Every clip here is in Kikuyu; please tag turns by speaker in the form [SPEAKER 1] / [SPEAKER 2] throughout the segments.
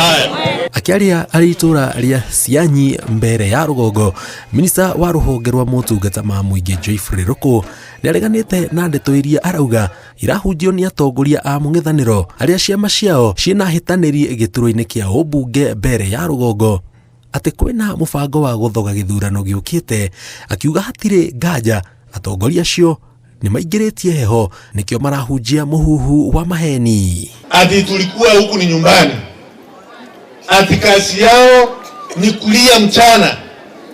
[SPEAKER 1] Haya.
[SPEAKER 2] Akĩaria arĩ itũra rĩa Sianyi mbere ya rũgongo, minista wa rũhonge rwa motungata ma mũingĩ Geoffrey Ruku nĩ areganĩte na ndeto iria arauga irahunjio nĩ atongoria a mũng'ethanĩro arĩa ciama ciao ciĩna hĩtanĩri gĩturwa-inĩ kĩa ũmbunge mbere ya rũgongo atĩ kwĩna mũbango wa gũthoga gĩthurano gĩũkĩte, akiuga hatirĩ nganja atongoria acio nĩ maingĩrĩtie heho nĩkĩo marahunjia mũhuhu wa maheni.
[SPEAKER 1] Ati tulikuwa huku ni nyumbani, ati kazi yao ni kulia mchana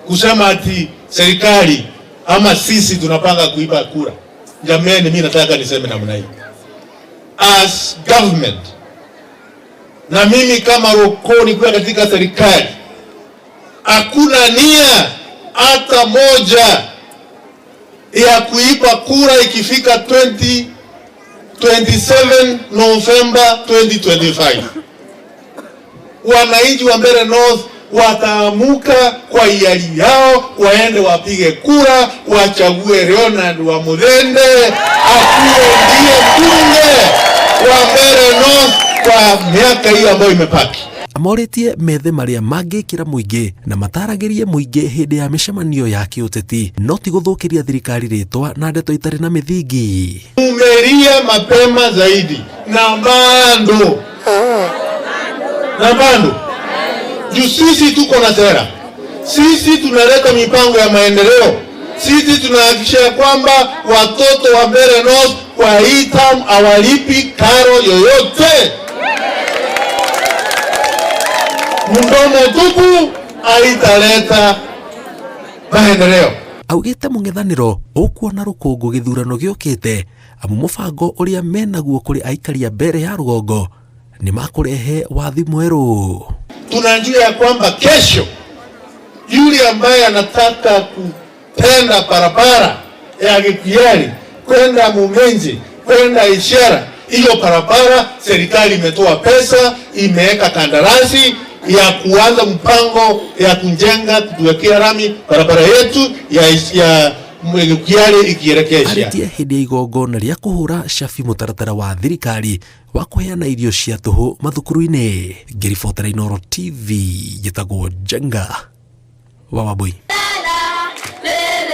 [SPEAKER 1] kusema ati serikali ama sisi tunapanga kuiba kura. Jameni, mimi nataka niseme namna hii, as government na mimi kama Rokoni kuwa katika serikali, hakuna nia hata moja ya kuiba kura ikifika 2027 November 2025. Wananchi wa Mbeere North wataamuka kwa hiari yao, waende wapige kura, wachague Leonard wa Muthende akuwe ndiye mbunge wa Mbeere North kwa miaka hiyo ambayo imepaki.
[SPEAKER 2] Amorĩtie methe marĩa mangĩkĩra mũingĩ na mataragĩrie mũingĩ hĩndĩ ya mĩcemanio ya kĩũteti no ti gũthũkĩria thirikari rĩtwa na ndeto itarĩ na mĩthingi.
[SPEAKER 1] Mumeria mapema zaidi na bado na bado juu sisi tuko na sera, sisi tunaleta mipango ya maendeleo, sisi tunahakikisha kwamba watoto wa Mbeere North kwa hii term hawalipi karo yoyote. Mdomo tupu haitaleta maendeleo.
[SPEAKER 2] Augĩte mũng'ethanĩro ũkuona rũkũngũ gĩthurano gĩũkĩte amu mũbango ũrĩa menaguo kũrĩ aikari a Mbeere ya rũgongo nĩ makũrehe wathi mwerũ.
[SPEAKER 1] Tunajua ya kwamba kesho yule ambaye anataka kupenda barabara ya Gikuiari kwenda Muminji kwenda Ishiara, hiyo barabara serikali imetoa pesa, imeweka kandarasi ya kuanza mpango ya kujenga, kutuwekea rami barabara yetu ya Gikuiari ikielekea Ishiara.
[SPEAKER 2] Arĩtie hĩndĩ ya igongona rĩa kũhũra cabi mũtaratara wa thirikari wa kũheana irio cia tũhũ mathukuru-inĩ. Ngĩribotera Inooro TV, njĩtagwo Njenga wa Wambui.